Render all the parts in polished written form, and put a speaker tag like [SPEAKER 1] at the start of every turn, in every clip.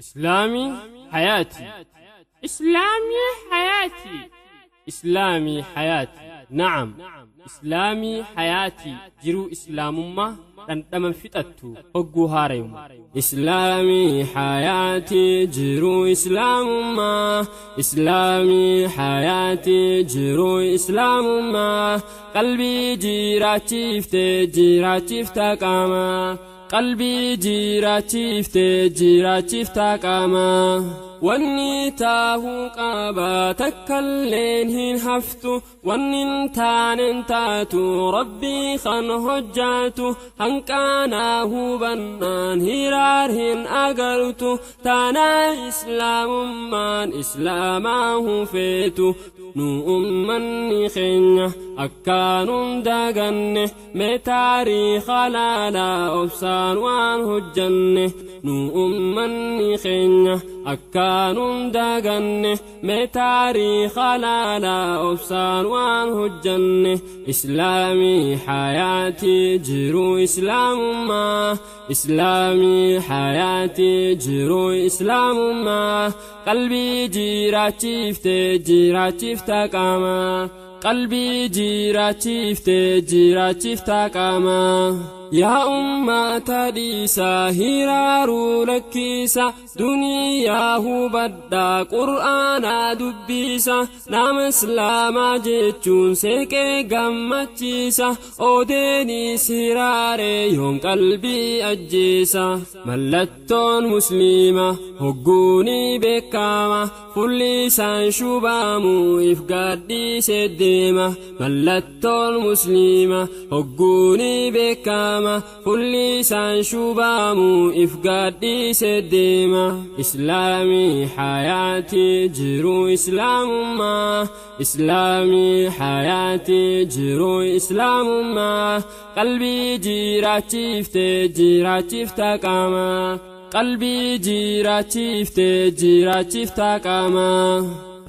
[SPEAKER 1] إسلامي حياتي، إسلامي حياتي، إسلامي حياتي. نعم، إسلامي حياتي jiruu islaamummaa dhandhama fixattu hogguu haarayuma. إسلامي حياتي jiruu islaamummaa، إسلامي حياتي jiruu islaamummaa qalbii jiraachiiftee jiraachiifta qaamaa, qalbii jiraachiiftee jiraachiifta qaamaa. Wanni taahuu qaba takkalleen hin haftu, wanni hin taanen taatu rabbii kan hojjaatu. Hanqaanaa hubannaan hiraar hin agartu, taanaa islaamummaan islaamaa hufeetu. Nu ummanni keenya akkaanum daganne, mee taariika laalaa obsaan waan hojjanne. Nu ummanni keenya akkaanum daganne, mee taariika laalaa obsaan waan hojjanne. إسلامي حياتي jiruu islaamummaa، إسلامي حياتي jiruu islaamummaa qalbii jiraachiiftee jiraachiifta qaamaa, qalbii jiraachiiftee jiraachiifta qaamaa. Yaa ummata dhiisaa hiraaruu lakkiisa, duniyaa hubadhaa qur'aanaa dubbisa. Nama islaamaa jechuun seeqee gammachiisa, odeenis hiraaree yoom qalbii ajjeesa. Mallattoon musliima hogguunii beekama, fulli isaan shubaamu if gaadhiisee deema. Mallattoon musliima hogguunii beekama, fulli isaan shubaamu if gaadhiisee deema. إسلامي حياتي jiruu islaamummaa، إسلامي حياتي jiruu islaamummaa qalbii jiraachiiftee jiraachiifta qaamaa, qalbii jiraachiiftee jiraachiifta qaamaa.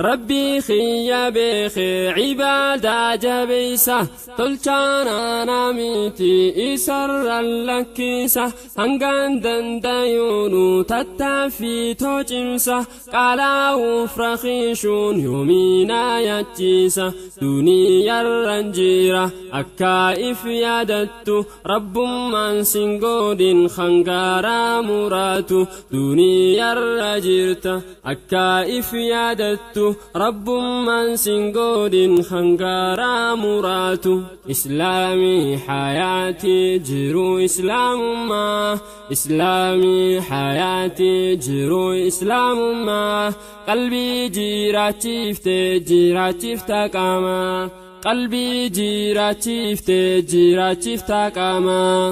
[SPEAKER 1] Rabbii kiyya beekee cibaadaa jabeeysa, tolchaanaa miti isarran lakkisa. Hangaan dandayuunu tattaaffii toocimsa, qaalaa'uuf rakiishuun yoomiinaa yachiisa. Duniyarran jira akka if yaadattu, rabbummaan sin godhin hangaaraa muraatu. Duniyarra jirta akka if yaadattu, rabbummaan sin godhin hangaaraa muraatu. إسلامي حياتي jiruu islaamummaa، إسلامي حياتي jiruu islaamummaa qalbii jiraachiiftee jiraachiifta qaamaa, qalbii jiraachiiftee jiraachiifta qaamaa.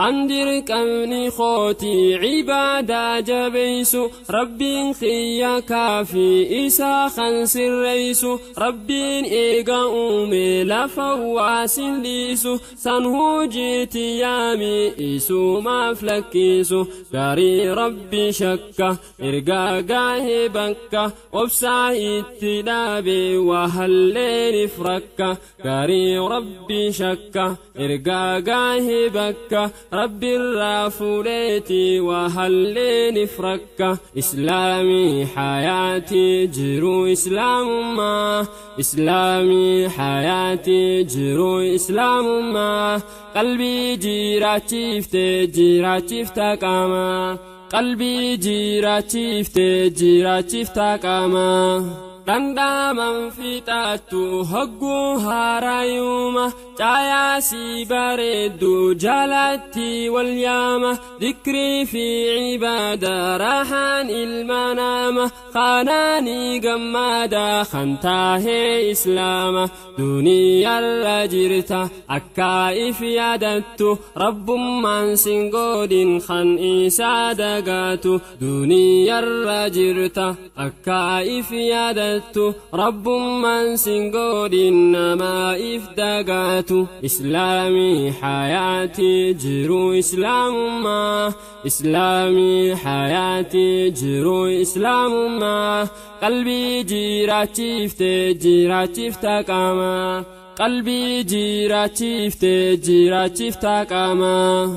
[SPEAKER 1] An dirqamni kootii cibaadaa jabeeysu, rabbiin kiyya kaafii isaa kan sirreeysu. Rabbiin eega uume lafa waasin dhiisu, san hujiitti yaami isumaaf lakkisu. Gaarii rabbi shakka ergaa gaahee bakka, obsaa itti dhaabe waa halleeniif rakka. Gaarii rabbi shakka ergaa gaahee bakka, rabbiirraa fuudheeti waa halleeniif rakka. إسلامي حياتي jiruu islaamummaa، إسلامي حياتي jiruu islaamummaa qalbii jiraachiiftee jiraachiifta qaamaa, qalbii jiraachiiftee jiraachiifta qaamaa. Dhandhaman fixattu hogguu haarayuuma, caayaasii bareeddu jalatti wal yaama. Dikrii fi cibaada raahaan ilma nama, kanaanii gammada kan taahee islaama. Duniyarra jirta akka if yaadattu, rabbummaan sin godhin kan isaa dagaatu. Duniyarra jirta akka if yaadattu, rabbummaan sin godhin nama if dagaatu. إسلامي حياتي jiruu islaamummaa، إسلامي حياتي jiruu islaamummaa qalbii jiraachiiftee jiraachiifta qaamaa, qalbii jiraachiiftee jiraachiifta qaamaa.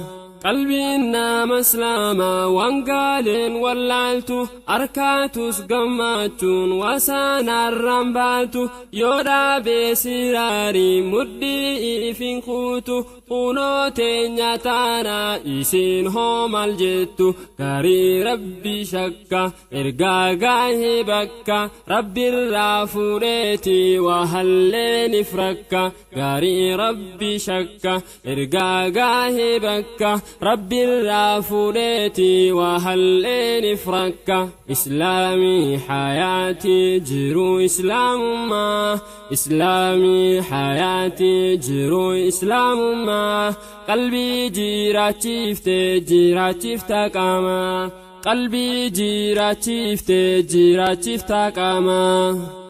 [SPEAKER 1] Qalbiin nama islaamaa waan gaaleen wallaaltu, arkaatus gammachuun wasaanarraan baatu. Yoo dhaabee siraarii mudhii ifin kuutu, kunoo teenya taanaa isiin hoo maal jettu? Gaarii rabbi shakka ergaa gaahee bakka rabbirraa fuudheeti waa halleen ifrakka. Gaarii rabbi shakka ergaa gaahee bakka rabbirraa fuudheeti waa halleen ifrakka. Islaamii hayaatii, jiruu islaamummaa. Islaamii hayaatii, jiruu islaamummaa. Qalbii jiraachiifte, jiraachiifta qaamaa. Qalbii jiraachiifte, jiraachiifta qaamaa.